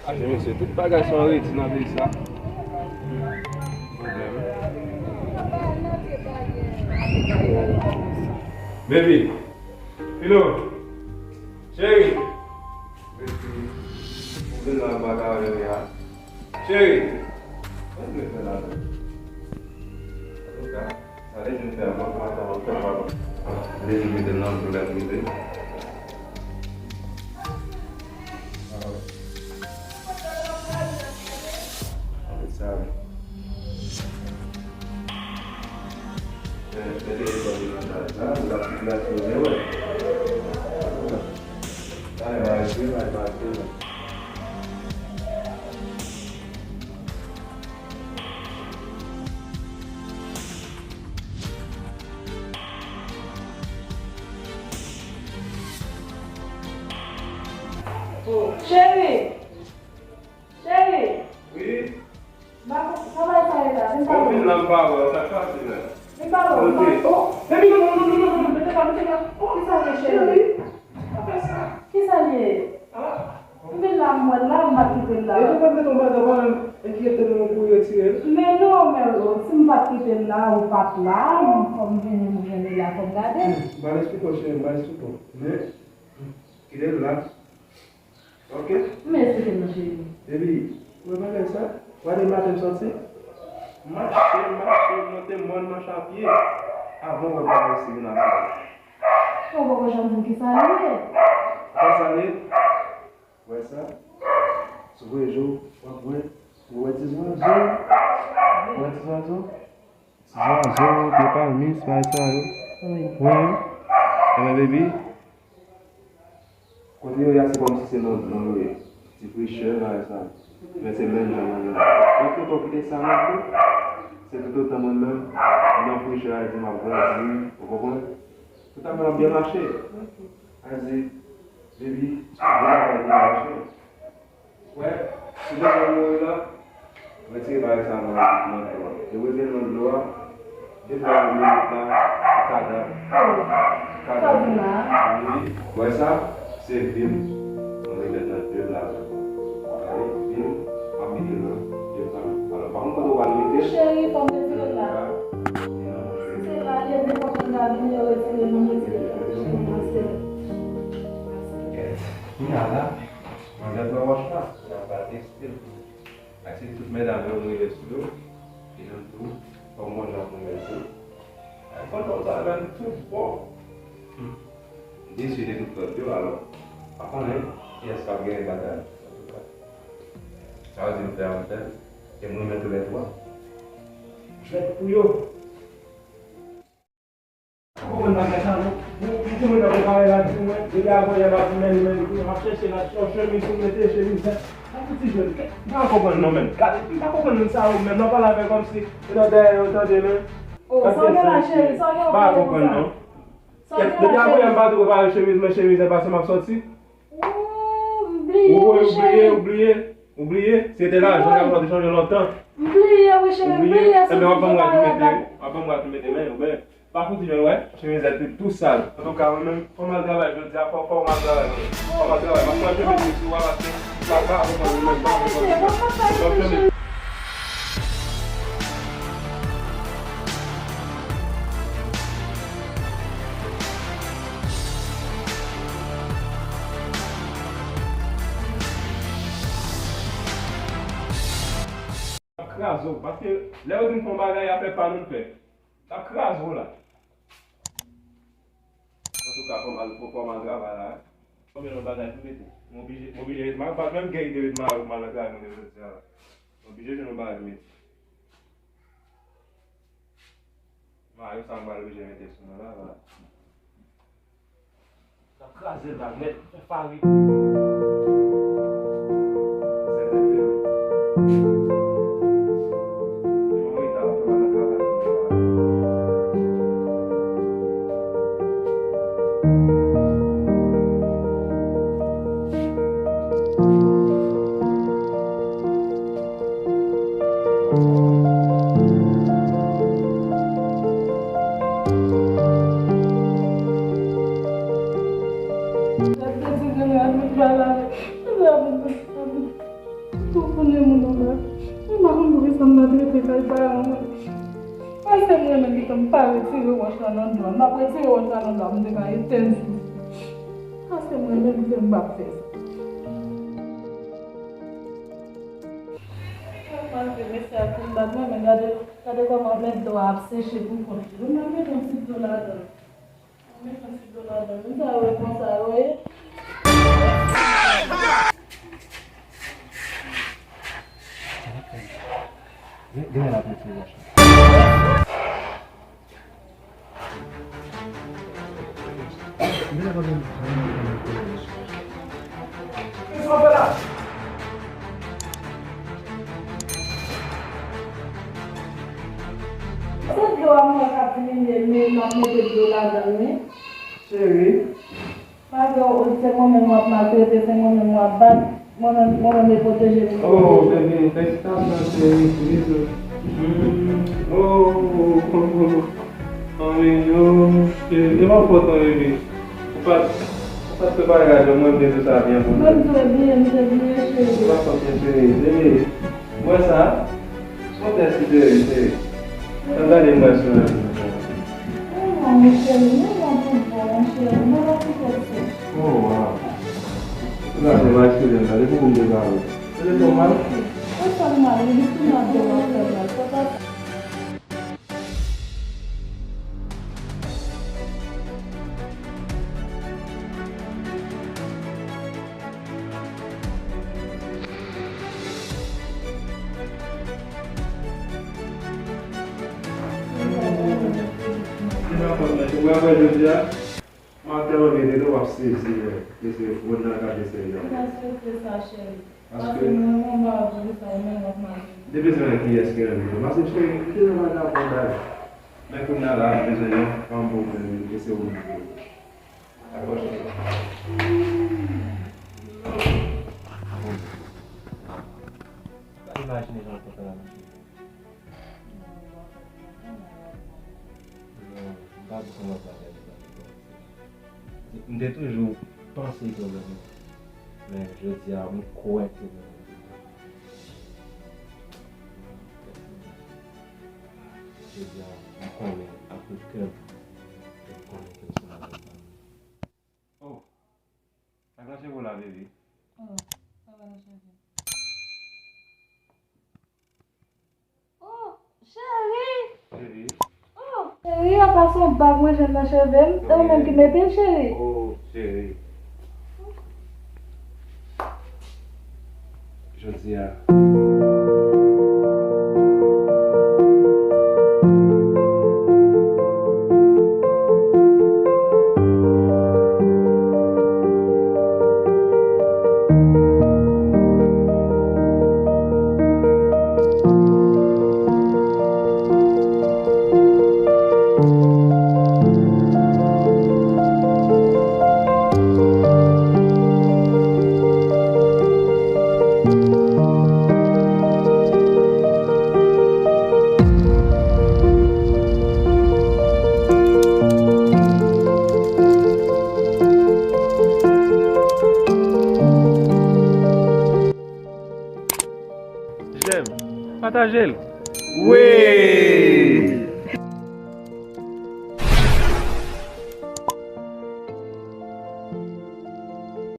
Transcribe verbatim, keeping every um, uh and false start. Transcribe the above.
Mache, mesye, tout bagay se yon redi nan peyi sa. Pwoblèm. Baby, Filo, cheri. Baby, ou vin la anba kare a. Cheri, sa w vle fè la menm? Antouka, sa lè vin fè a, mwen pa ta wè fè pa. Lè vin mete nan dlo la, mete. Sa. Mete telefòn nan chaj la, ou la sirkilasyon, wè. Sa, e pa respè, sa, e pa respè, non. Cheri! Cheri! Wi? M pa konn, sa bay sa ye la, vin pale. Bon, vin la, m pa wè w, sa k pase la? Vin pale, vin pale. Oh, baby, non, non, non, non, non, non, mete la, mete la. Oh, kisa l ye, cheri? Pa fè sa. Kisa l ye? Ah. M vin la, m wè l la, m pa t kite l la. E depi w mete yon bagay, w pa menm enkyete nou pou w retire l? Men non, men oh, si m pa t kite l la, ou pa t la, m, fò m vini, m jwenn li la, fò m gade. Hmm, m pral esplike w, cheri, m pral esplike w. Men, kite l la. Ok? Men esplike m non, cheri. Epi, ou wè bagay sa? Ou wè depi maten m sòti? Mache, mache, monte mòn, mache a pye. Avan w wè bagay sivil la. Ou poko janm di m kisa l ye. Kisa l ye? Ou wè sa? Sou rezo, w ap wè. Ou wè ti zwazo? Ou wè ti zwazo? Ti zwazo, pye palmis, bagay sa yo. Wi. Wi. Ebyen, baby, kote yo ye a, se kòmsi se nan dlo yo ye. Ti frechè, bagay sa yo. Men se menm jan mwen menm. Donk, toutan w kite sa nan dlo, se toutotan mwen menm, nan frechè a, di m ap grandi, ou konprann? Toutan mwen ap byen mache. A di, baby, byen mache. Wè, si bezwen mouri la, retire bagay sa nan, nan dlo a. E retire nan dlo a, depi w minit la, ou ka dal. Ou ka dal. Wi, wè sa, se vim. Mwen rete nan de la. Gade, vim, ap mete nan de la. Alò, pa konn kote w pral mete. Cheri, fò m retire l la. Si se la l ye, nenpòt moun ka vini, yo retire, nou retire. Cheri, mwen se. Kounye a la, Manzè pran wòch la, y ap pral teste l. Ak se tout medam yo m rive sou yo, e yo tou, fò m gon jan pou m rive sou yo. Ak pantalon sa menm tout bon. M deside tout lòt yo, alò, pa konnen kiyès k ap genyen batay. Antouka, sa yo di m fè a m fè l, e m renmen toulètwa. Jwèt pou yo. Ou konprann bagay sa, non? Ou, ou konprann nan prepare la, di mwen, depi avan yè maten, men, men, m ap chèche la, chèche chemiz pou mete, chemiz la. Sa fouti jwenn. M pa konprann, non, menm. Gade, m pa konprann moun sa yo, menm. Nan pale avè kòmsi, yo nan dèyè yo, tande, men. Oh, sa w gen la, cheri? Sa w gen la konsa? M pa konprann, non. Depi avan yè, m pa te prepare chemiz, men chemiz la pase, m ap sòti. Ou, m bliye, wi, cheri. Ou bliye, ou bliye, ou bliye. Si se te lajan, n ap chanje lontan. M bliye, wi, cheri, m bliye. Ebyen, w ap ban m gad ou mete, w ap ban m gad ou mete, men, ou byen. Pa fouti jwenn, wè. Chemiz la te tou sal. Antouka, mwen menm, fò m al travay jodi a, fò, fò m al travay, mwen. Fò m al travay. M ap pran chemiz sou a, paske m pa ka, mwen menm, m pa konprann. L ap kraze w, paske lè yo di n fè yon bagay, afè pa nou n fè. L ap kraze w la. Antouka, fò m al, fò m al travay la, wi. Konbyen lòt bagay pou mete? M oblije, m oblije ret, m pa t menm gen ide ret mare pou m al nan travay mwen jodi a la. M oblije jwenn yon bagay pou mete. Mayo sa m pral oblije mete sou mwen la, la. N ap kraze l la nèt, fè fari. Konnen moun nan la. Mwen pa konn poukisa m pa t rete kay paran mwen. Paske m renmen li, m pa retire wòch la nan dlo a. M ap retire wòch la nan dlo a, m te ka etenn sou. Paske m renmen li, m p ap fè sa. Kòman ke mesye a fin bat mwen, men gade, gade kòman men dlo a ap seche pou kont li. Mwen mete yon ti dlo ladan. Mwen mete yon ti dlo ladan. Moun sa yo konsa yo ye. Gen, gen la pou ti wòch. Se dlo a m wè k ap diminye, men m ap mete dlo ladan l, wi. Cheri. Malgre w, se mwen menm w ap maltrete, se mwen menm w ap bat, mwen menm, mwen menm e pwoteje m. Oh, baby, felisitasyon, cheri, pou bizou. Mm, oh, oh, oh, oh. Anmwe, oh, cheri, e pa fòt, non, baby. Ou pa t, ou pa t prepare a, mwen, m te di sa byen pou ou. Mwen, m te byen, m te byen, cheri. E pa fòt, non, cheri, baby. Ou wè sa? Son tès ki te rive. Ann gade mwen sou yon. Oh, non, mon cheri, non, non, tout bon, mon cheri, non, non, tout bon. Oh, wow. Ou gade mwen, cheri, gade pou m te pale. Se te fè w mal? Fè w mal, li tounen ap fè w mal, fè w mal, fè w mal. Ou wè, jodi a, m ap tèlman byen tande w ap sezi, wè, mesye, moun nan ka sezi. M pa swete sa, cheri. Paske mwen, mwen pa vle sa, ou menm w ap mal. Depi se kiyès ki renmen w? Paske, cheri, m te nan vagabondaj. Men kounye a la, m bezwen yon fanm pou mwen, e se ou menm. Imajine jan w kontan la, mesye. Non, m pa di kòman bagay yo pral kòmanse. M te toujou panse ke w renmen m. Men jodi a, m kwè ke w renmen m. Jodi a, m konnen ak tout kè m, m konnen ke w se madanm pa m. Oh, sa ka cheve w la, baby? Oh, sa va nan cheve. Oh, cheri! Cheri. Oh, cheri, apa se yon bag mwen jwenn nan cheve m? E ou menm ki mete l, cheri? Oh, cheri. Jodi a. J'aime. Pataje l. Wi!